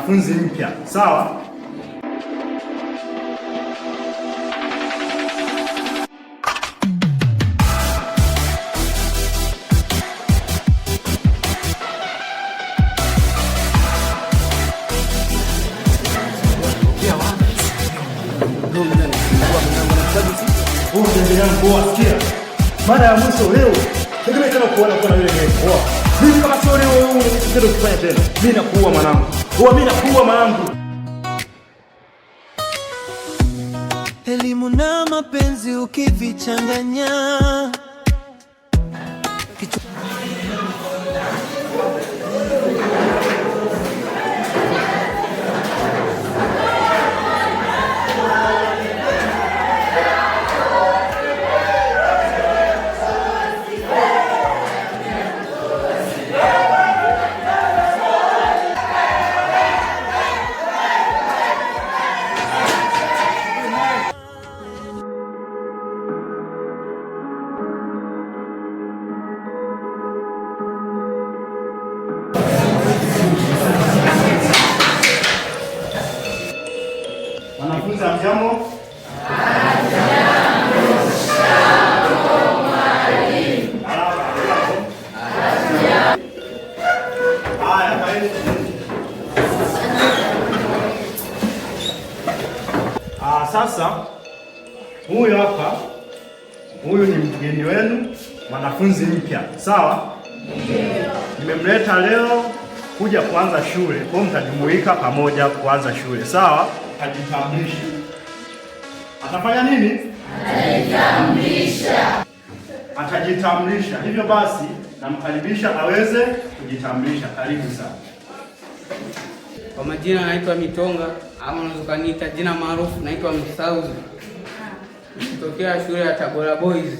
Mwanafunzi mpya, sawa? Sikia, mara ya mwisho leo tegemea tena kuona kwa yule mimi. Poa. Mimi kama sio leo wewe kitendo kufanya tena. Mimi nakuua mwanangu. Poa, mimi nakuua mwanangu. Elimu na mapenzi ukivichanganya kichwa. Wanafunzi hamjambo? Haya, kaeni chini. Sasa huyu hapa, huyu ni mgeni wenu, mwanafunzi mpya, sawa? Nimemleta leo kuja kuanza shule, kwa hiyo mtajumuika pamoja kuanza shule, sawa? Atajitambulisha. Atafanya nini? Atajitambulisha. Atajitambulisha. Hivyo basi namkaribisha aweze kujitambulisha. Karibu sana. Kwa majina naitwa Mitonga ama unaweza kuniita jina maarufu naitwa Msauzi. Kutokea shule ya Tabora Boys.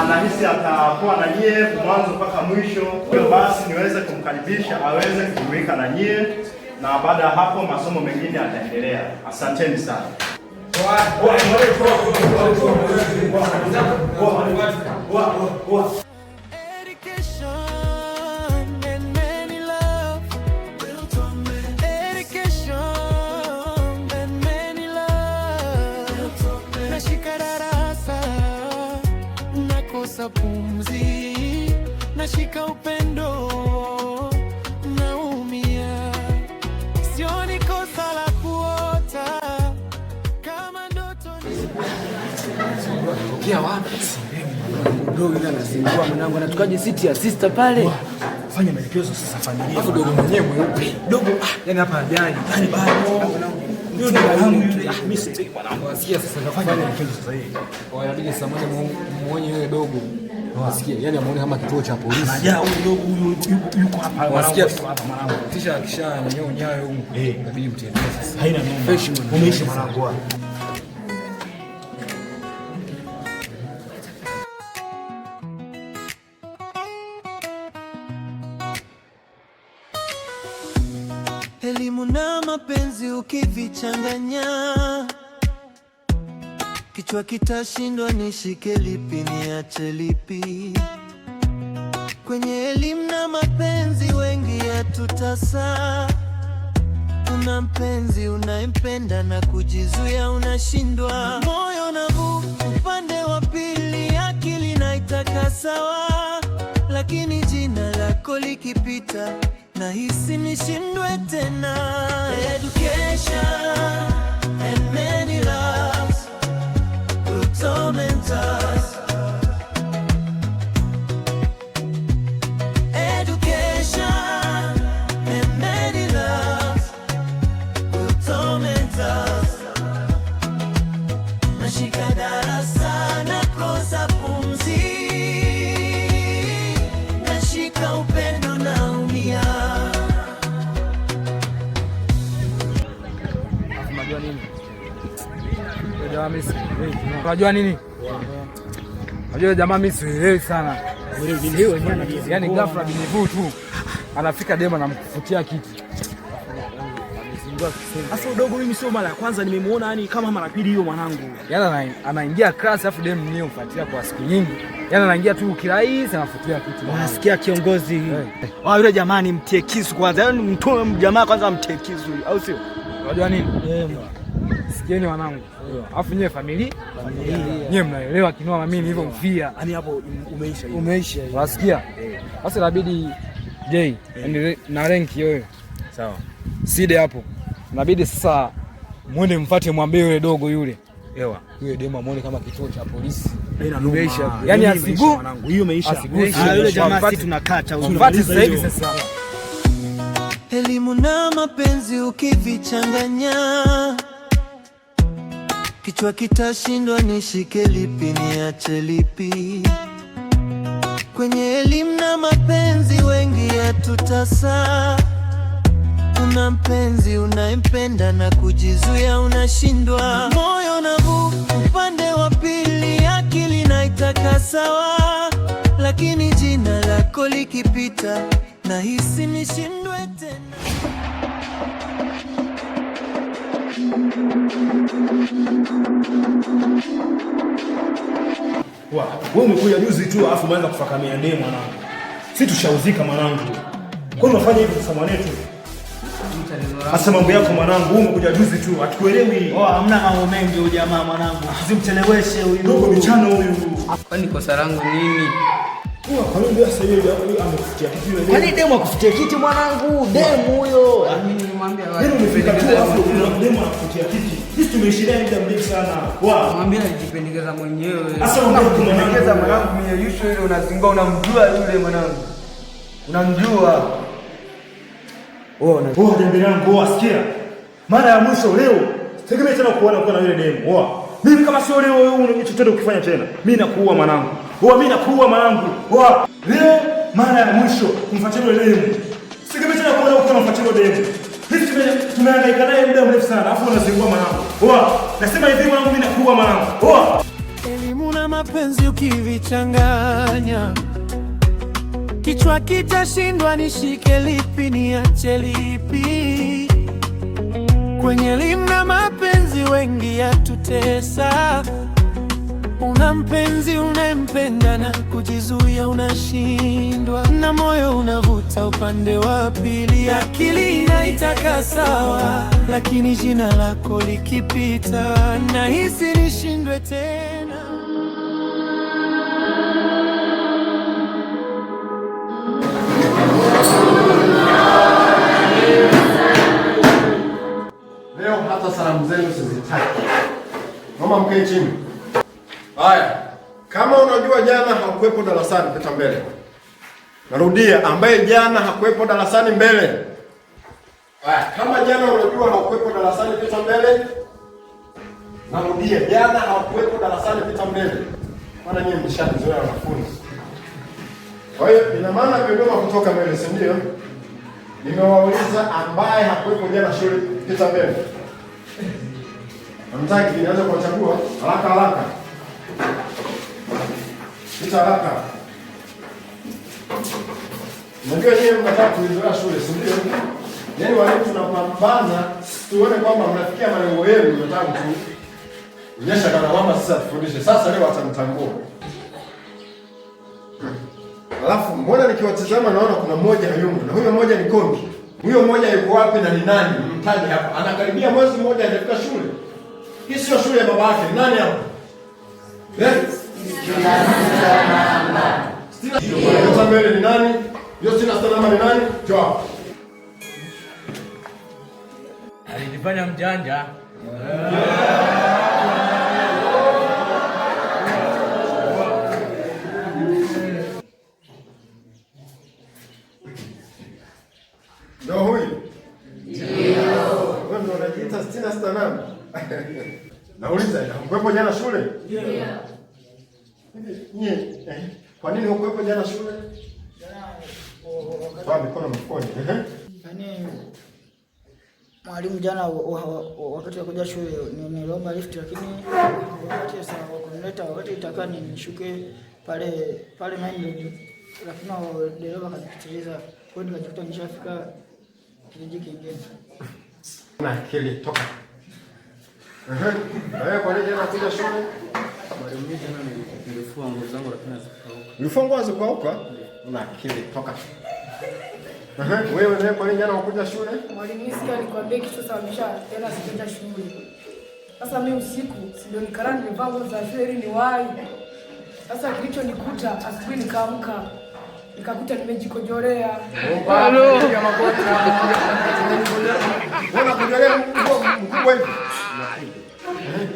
Nahisi atakuwa na nyie mwanzo mpaka mwisho. Hiyo basi niweze kumkaribisha aweze kujumuika na nyie, na baada ya hapo masomo mengine yataendelea. Asanteni sana. Education and many love. Education and many love. Nashika darasa, nakosa pumzi, nashika upendo, naumia. Sioni kosa la kuota kama ndoto ni Tokea wapi? Bro yule anazingua mwanangu, anatukaje siti ya sister pale? Fanya maelekezo sasa familia. Alafu dogo mwenyewe mweupe. Dogo, yani hapa hajali. Yani bado. Yule mwanangu yule. Mimi sitaki mwanangu. Wasikia sasa Fanya kufanya maelekezo sasa hivi. Wanabidi saa moja muonye yule dogo. Wasikia, yani amuone kama kituo cha polisi. Anajaa huyu dogo huyu yuko hapa. Wasikia Yuko hapa mwanangu. Kisha kisha nyonya nyayo huko. Inabidi mtembee sasa. Haina noma. Fresh mwanangu. Umeisha mwanangu. Elimu na mapenzi ukivichanganya, kichwa kitashindwa nishike lipi niache lipi. Kwenye elimu na mapenzi wengi hatutasa. Una mpenzi unayempenda na kujizuia unashindwa. Moyo na upande wa pili, akili naitaka sawa, lakini jina lako likipita nahisi nishindwe tena. Education and many loves will torment us. Education and many loves will torment us. Nashika darasa nakosa pumzi, nashika upendo naumia. Unajua nini? Jamaa mimi sielewi. Unajua nini? Unajua jamaa mimi sielewi sana. Yaani ghafla binivu tu. Anafika dema anamkufutia kiti. Sasa udogo mimi sio mara ya kwanza nimemuona, yani kama mara pili hiyo mwanangu. Yaani anaingia class afu demu niliyomfuatilia kwa siku nyingi. Yaani anaingia tu kirahisi anafutia kitu. Unasikia kiongozi? Ah, yule jamani mtie kisu kwanza. Yaani mtoe jamaa kwanza mtie kisu, au sio? Unajua nini? Sikieni wanangu. Alafu nyewe familia. Nyewe mnaelewa kinoma mimi nilivyomfia. Yaani hapo umeisha hiyo. Umeisha hiyo. Unasikia? Sasa inabidi J na renki wewe. Sawa. Side hapo. Inabidi sasa muende mfuate mwambie yule dogo yule. Ewa, yule demo amuone kama kituo cha polisi. Umeisha. Yaani asigu mwanangu. Hiyo imeisha. Ah, yule jamaa si tunakata huyo. Mfuate sasa hivi sasa. Elimu na mapenzi ukivichanganya, kichwa kitashindwa nishike lipi niache lipi. Kwenye elimu na mapenzi wengi hatutasa. Una mpenzi unayempenda na kujizuia unashindwa. Moyo na upande wa pili, akili naitaka sawa, lakini jina lako likipita nahisi nishindwe tena. Wewe umekuja juzi tu alafu umeanza kufakamia ndee mwanangu. Sisi tushauzika mwanangu. Kwa nini unafanya hivi sasa mwanetu? Sasa mambo yako mwanangu, wewe umekuja juzi tu, hatukuelewi. Oh, hamna mambo mengi huyu jamaa mwanangu. Usimcheleweshe huyu. Dogo michano huyu. Kwani kosa langu nini? Kwa nini sasa yeye amekufutia kitu yule? Kwani demu akufutia kiti mwanangu? Demu huyo. Mimi nilimwambia Yaani umefika tu alafu kuna demu anakufutia kiti. Sisi tumeishi naye muda mrefu sana. Wa. Mwambie alijipendekeza mwenyewe. Sasa unapendekeza mwanangu, mimi yule unazingua, unamjua yule mwanangu. Unamjua. Oh, demu yangu, sikia. Mara ya mwisho leo, sitegemee tena kuona kwa na yule demu. Oa. Mimi kama sio leo wewe unachochote ukifanya tena. Mimi nakuua mwanangu. Oa, mimi nakuua mwanangu. Oa. Leo mara ya mwisho kumfuatia yule demu. Sitegemee tena kuona ukiwa unamfuatia yule demu. Hivi tumehangaika naye muda mrefu sana, alafu unazingua mwanangu. Oa. Nasema hivi mwanangu, mimi nakuua mwanangu. Oa. Elimu na mapenzi ukivichanganya, kichwa kitashindwa nishike lipi niache lipi. Kwenye elimu na mapenzi wengi yatutesa. Una mpenzi unayempenda na kujizuia unashindwa, na moyo unavuta upande wa pili. Akili inaitaka sawa, lakini jina lako likipita nahisi nishindwe tena. Leo hata salamu zenu sizitaki. Naomba mkae chini. Haya, kama unajua jana hakuwepo darasani, pita mbele. Narudia, ambaye jana hakuwepo darasani mbele. Haya, kama jana unajua hakuwepo darasani, pita mbele. Narudia, jana hakuwepo darasani, pita mbele. Maana nyinyi mshazoea wanafunzi. Kwa hiyo ina maana nimegoma kutoka mbele, si ndio? Nimewauliza ambaye hakuwepo jana shule, pita mbele. Hamtaki, nianze kuwachagua haraka haraka. Pita haraka. Unajua nyinyi mnataka kuizoea shule, si ndio? Yaani walimu tunapambana tuone kwamba mnafikia malengo yenu, mnataka kutuonyesha kana kwamba sasa tufundishe. Sasa leo watamtambua. Alafu mbona nikiwatazama naona kuna mmoja hayumo, na huyo mmoja ni Kongi. Huyo mmoja yuko wapi na ni nani? Mtaje hapa. Anakaribia mwezi mmoja hajafika shule. Hii sio shule ya baba yake. Nani hapa? Eh? Stina mbele ni nani? Hiyo stina namba ni nani? Joao. Alijifanya mjanja. Ndio huyu? Ndio. Wewe ndio unajiita stina namba? Nauliza, hukuwepo jana shule? Ndio. Hivi kwa nini hukuwepo jana shule? Toa mikono mfukoni. Yaani mwalimu jana wakati wa kuja shule niliomba lift, lakini wakati sasa wakunileta, wakati itaka nishuke pale pale main road, lakini dereva kanipitiliza. Kwa hiyo nikajikuta nishafika kijiji kingine. Na akili toka. Na wewe kwa nini jana kuja shule? Mwalimu, mimi jana nilifua nguo zangu lakini hazikukauka. Ulifua nguo hazikukauka? Una akili toka. Wewe naye kwa nini jana hukuja shule? Mwalimu, mimi sikia nikwambie kitu sababisha tena sikuja shule. Sasa mimi usiku si ndio nikalala nimevaa nguo za shule ili niwahi. Sasa kilichonikuta asubuhi nikaamka nikakuta nimejikojolea. Wewe unakojolea mkubwa hivi?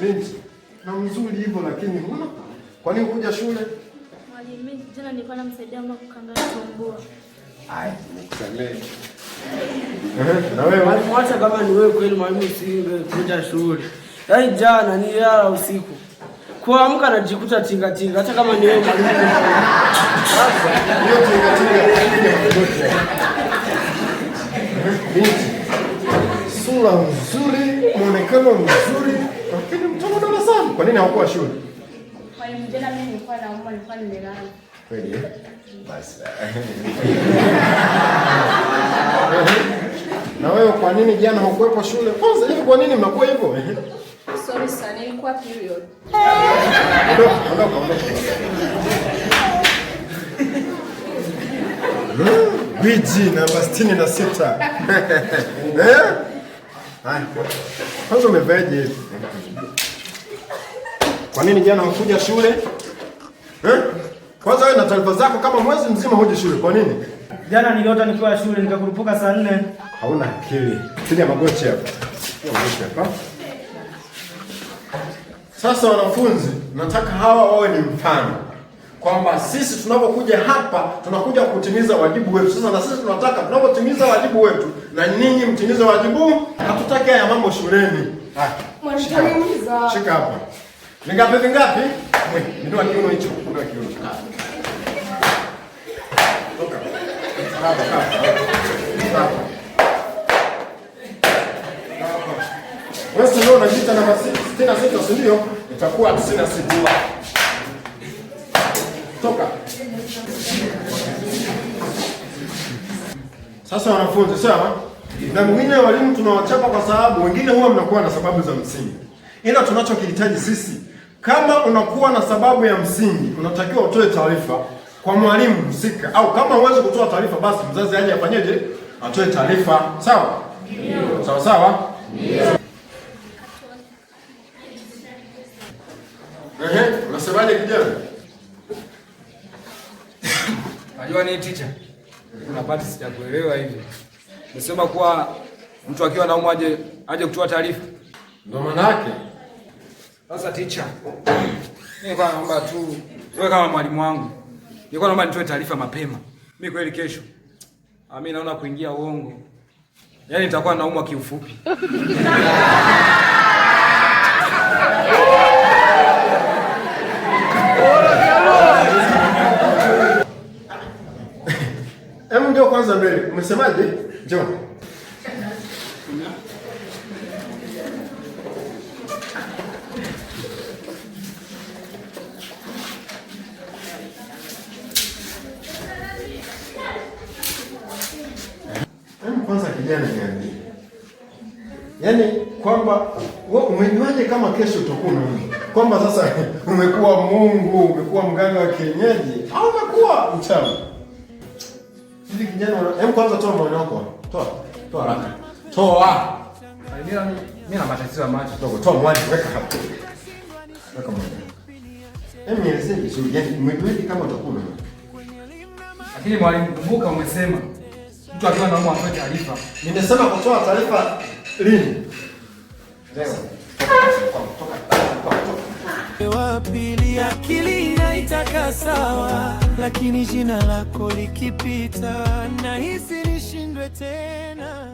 Binti, na mzuri hivyo lakini huna. Kwa nini hukuja shule? Mwalimu, mimi jana nilikuwa namsaidia mama kukanga vitumbua. Ai, nikusamehe. Na wewe? Mwalimu, acha kama ni wewe kweli mwalimu usingekuja shule. Yaani jana nililala usiku. Kuamka najikuta tinga tinga hata kama ni wewe mwalimu. Sasa hiyo tinga tinga. Binti, sura nzuri, muonekano mzuri, lakini mtoto darasani. Kwa nini hakuwa shule? Mwalimu, jana mimi nilikuwa naumwa, nilikuwa nimelala. Kweli eh? Basi. Na wewe kwa nini jana hukuwepo shule? Kwanza hivi kwa nini mnakuwa hivyo? Sorry sana, nilikuwa period. Ondoka, ondoka, ondoka. Gwiji namba 66. Eh? Haya. Kwanza umevaje hivi? Kwa nini jana hukuja shule? Eh? Kwanza wewe na taarifa zako kama mwezi mzima huji shule. Kwa nini? Jana niliota nikiwa shule nikakurupuka saa 4. Hauna akili. Piga magoti hapa. Piga magoti hapa. Sasa wanafunzi, nataka hawa wawe ni mfano kwamba sisi tunapokuja hapa tunakuja kutimiza wajibu wetu. Sasa na sisi tunataka tunapotimiza wajibu wetu na ninyi mtimize wajibu. Hatutaki haya mambo shuleni. Haya. Shika hapa. Vingapi vingapi? Mwe, ndio kiuno hicho, ndio kiuno. Toka. Hapa hapa. Hapa. Wewe ndio unajiita namba 66, si ndio? Itakuwa 96. Toka. Sasa wanafunzi, sawa? Na mwingine walimu tunawachapa kwa sababu wengine huwa mnakuwa na sababu za msingi. Ila tunachokihitaji sisi, kama unakuwa na sababu ya msingi, unatakiwa utoe taarifa kwa mwalimu husika, au kama huwezi kutoa taarifa, basi mzazi aje afanyeje? Atoe taarifa. Sawa? Ndio. Sawa sawa? Ndio. Ehe, unasemaje kijana? Unajua nini teacher? Kuna part sijakuelewa hivi. Nasema kuwa mtu akiwa anaumwa aje kutoa taarifa. Ndio maana yake. Sasa teacher, mimi nilikuwa naomba tu wewe kama mwalimu wangu, nilikuwa naomba nitoe taarifa mapema. Mimi kweli kesho, mimi naona kuingia uongo. Yaani nitakuwa naumwa kiufupi. Hebu ndio kwanza mbele. Umesemaje? Njoo. Hebu kwanza kijana niambie. Yaani kwamba wewe umejuaje kama kesho utakuwa unaumwa? Kwamba sasa umekuwa Mungu, umekuwa mganga wa kienyeji au umekuwa mchawi? Hivi kijana, hebu kwanza toa maoni yako. Toa. Toa haraka. Toa. Mimi na matatizo ya macho. Dogo, toa mwani weka hapo. Weka mwani. Hebu nielezee vizuri. Yaani umejuaje kama utakuwa unaumwa? Lakini mwalimu, kumbuka umesema mtu akiwa anaumwa atoe taarifa. Nimesema kutoa taarifa lini? Leo. Toka. Wa pili akili inaitaka sawa, lakini jina lako likipita nahisi nishindwe tena.